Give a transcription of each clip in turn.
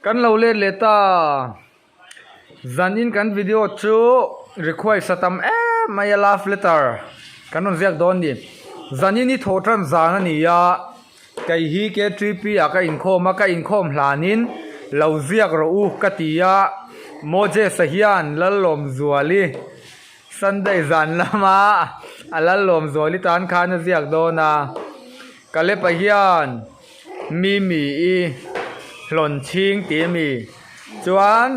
Kan lo let leh ta. Zanin kan video chu request a tam em mai a love letter kan rawn ziak dawn ni. Zanin hi thawh tan zan a ni a, kei hi K3P ah ka inkhawm a, ka inkhawm hlanin lo ziak rawh u ka ti a, Moses-a hian Lallawmzuali Sunday zan lama a Lallawmzuali tan khan a ziak dawn a, Kalepa hian. Mimi i hlawn chhing tih a mi chuan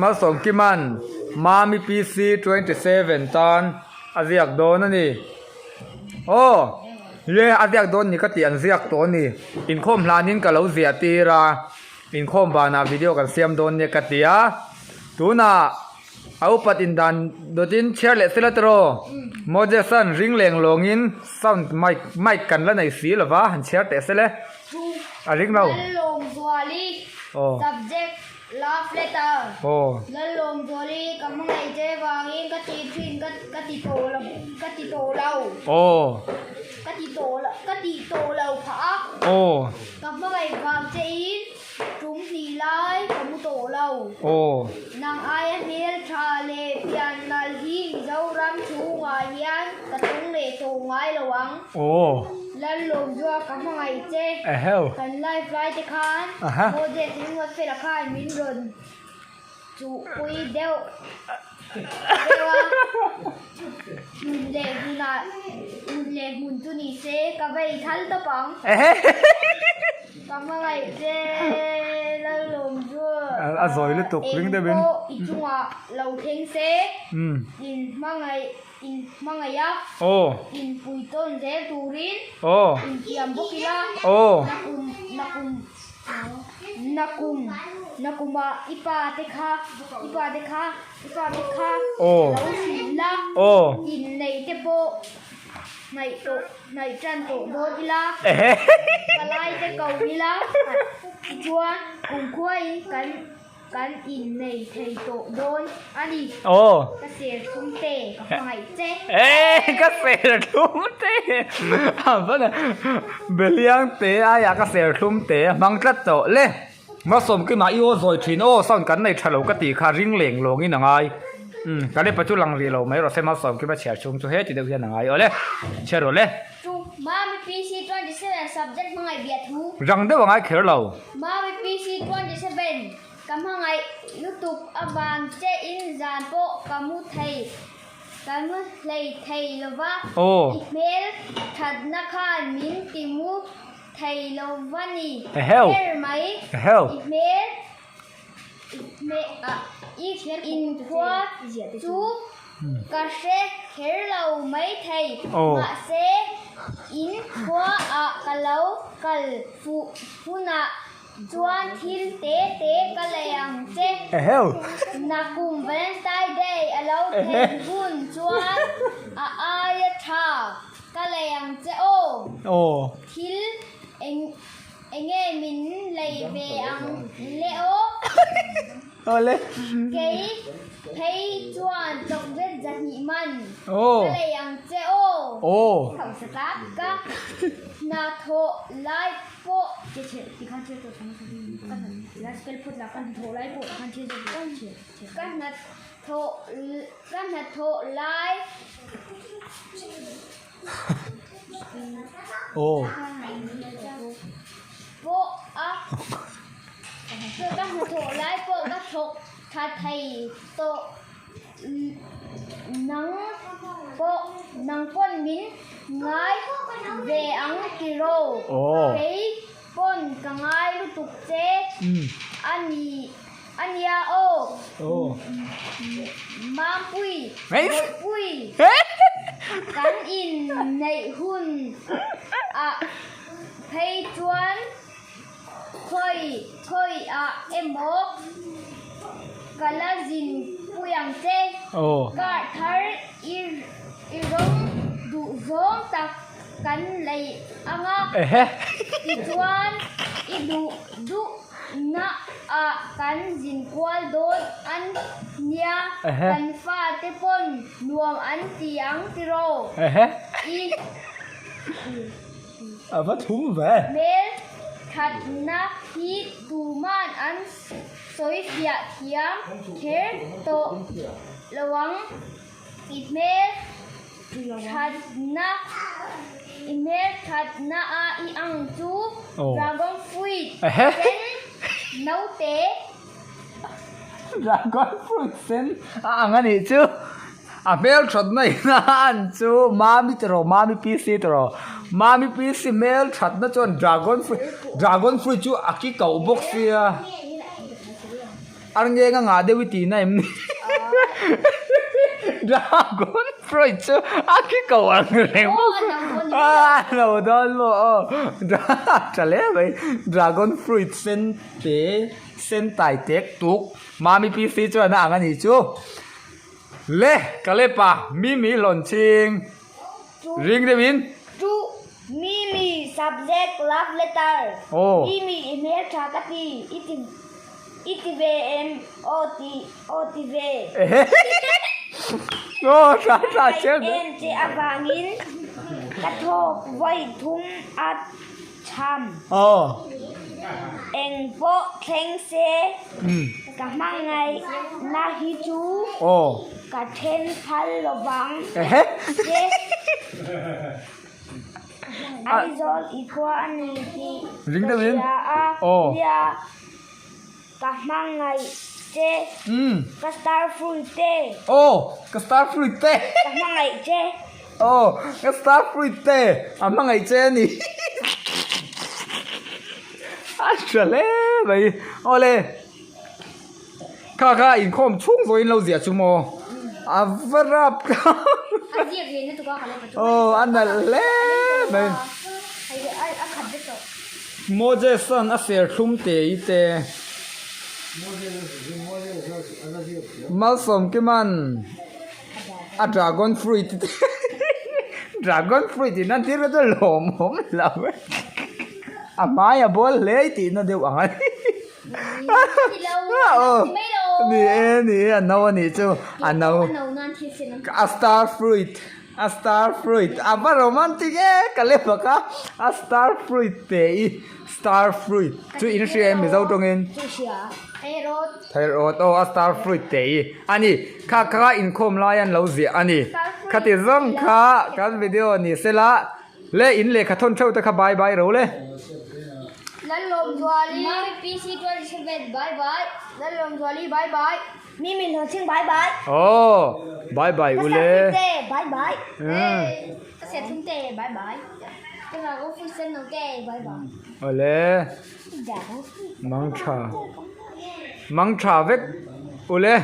Malsawmkima'n Mami PC 27 tan a ziak dawn a ni. Aw le a ziak dawn ni ka tih an ziak tawh a ni. Inkhawm hlanin ka lo ziah tir a, inkhawm banah video kan siam dawn nia ka ti a, tunah. A upat in dan dawtin chhiar leh sela tiraw? Moses-a'n ring leng lawngin sound mic mic kan la nei si lova han chhiar teh sele. A ring lo. Lallawmzuali Subject, Love letter Lallawmzuali ka hmangaih che vangin ka ti thin ka ka ti tawh lo ka ti tawh lo ka ti tawh lo ka tih tawh lo phah a ka hmangaih vang che in Tum hnih lai ka mu tawh lo. Nang aia hmel tha leh pian nalh hi Mizoram chhungah hian ka tawng leh tawh ngai lo ang. Lallawmzua ka hmangaih che. Kan live lai te khan Moses ringawt fela khan min rawn chuhpui deuh deuh a. Hmun leh hmunah hmun leh hmun chu ni se ka vei thal tawp ang. Ka hmangaih che Lalawm chu A zawi lutuk ring deuhin. Eng pawh i chungah lo thleng se in hmangaih in hmangaih a in pui tawn zel turin in thiam bawk ila nakum nakum nakum nakumah i pa te kha i pa te kha i pa te kha lo hrilh la inneih te pawh hnaih tawh hnaih tan tawh dawn ila palai te ko ila tichuan kumkhuain kan kan innei thei tawh dawn a ni ka ser thlum te ka hmangaih che. Ka ser thlum te Beliang te aiah ka ser thlum te a hmang tlat tawh le Malsawmkima i aw zawi thin aw sound kan nei tha lo ka tih kha ring leng lawngin a ngai umm ka lepa chu lang rih lo mai rawh se Malsawmkima chhiar chhung chu heti deuh hian a ngai awle chhiar rawh le. Chu Mami PC 27 subject hmangaih bia thu. Rang deuh a ngai kher lo. Mami PC 27 ka hmangaih lutuk avang che in zan pawh ka mu thei ka mu hlei thei lova i hmel thatna khan min ti mu Thei lo va ni ber mai i hmel i inkhua chu ka hre kher lo mai thei mahse in khuaah ka lo kal fuh hunah chuan thil te te ka lei ang che. Nakum Valentine Day a lo thlen hun chuan a aia tha. Ka lei ang che aw. Thil eng enge min lei ve ang le aw. Kei phei chuan chawkzet zahnih man ka lei ang che aw. Ka hnathawh lai pawh ka hnathawh Ka hnathawh lai pawh a ka hnathawh lai pawh ka thawk tha thei tawh nang pawh nang pawn min ngai ve ang tiraw kei pawn ka ngai lutuk che a ni. A nia aw, Mampui, Bawihpui, kan inneih hun ah phei chuan khawi khawi ah emaw ka la zin pui ang che. Kar thar i rawng duh zawng tak kan lei ang a, tichuan i duh duh Na ah kan zin kual dawn a nia, kan fate pawn nuam an ti ang tiraw? I A va thum ve. Hmel thatna hi tuman an sawi fiah thiam kher tawh lo ang. I hmel thatna I hmel thatna a i ang chu dragon fruit sen naute. Dragon fruit sen a ang a nih chu. A hmel thatna in a an chu Mami tiraw Mami PC tiraw Mami PC hmel thatna chuan dragon fruit dragon fruit chu a ki koh bawk sia. Arngeng a ngah deuh i tihna em ni? Dragon fruit chu a khi ko ang reng bawk a a lo dawn maw aw tha hle mai dragon fruit sen te sen tai tek tuk mami PC chuan a ang a nih chu le ka lepa mimi hlawn chhing. Ring deuh in. To Mimi subject love letter. Aw. Mimi i hmel tha ka ti i ti i ti ve em aw ti aw ti ve. Aw tha tha chiang. Ka em che avangin ka thawk vawi thum a cham. Aw. Eng pawh thleng se ka hmangaih na hi chu. Aw. Ka then phal lovang che. Aizawl i khua a ni tih ka hria a, nia ka hmangaih che, ka star fruit te. Aw, ka star fruit te. Ka hmangaih che. Aw, ka star fruit te, a hmangaih che a ni. A hria hle mai, awle. Kha kha inkhawm chhung vawiin lo ziah chu maw a va rap kha aw a nalh hle mai Moses an a serthlum te i te Malsawmkiman a dragon fruit te dragon fruit in a tir chu lawmawm lo a hmai a bawl hle tihna deuh ang a ni. Ni e ni e a no a nih chu a no a star fruit a star fruit a va romantic e ka le bawk a a star fruit te i star fruit chu in hria em mizo tawngin thairawt aw a star fruit te i a ni kha kha inkhawm lai an lo ziah a ni khati zawng kha kan video ni sela. Le in lehkha thawn theuh te kha bye bye ro le. Lalawmzuali Mami PC 27 bye bye Lalawmzuali bye bye Mimi Hlawhching bye bye Aw bye bye u le. Ka te bye bye Ka serthlum te bye bye Ka dragon fruit sen no te bye bye Awle Mangtha Mangtha vek u le.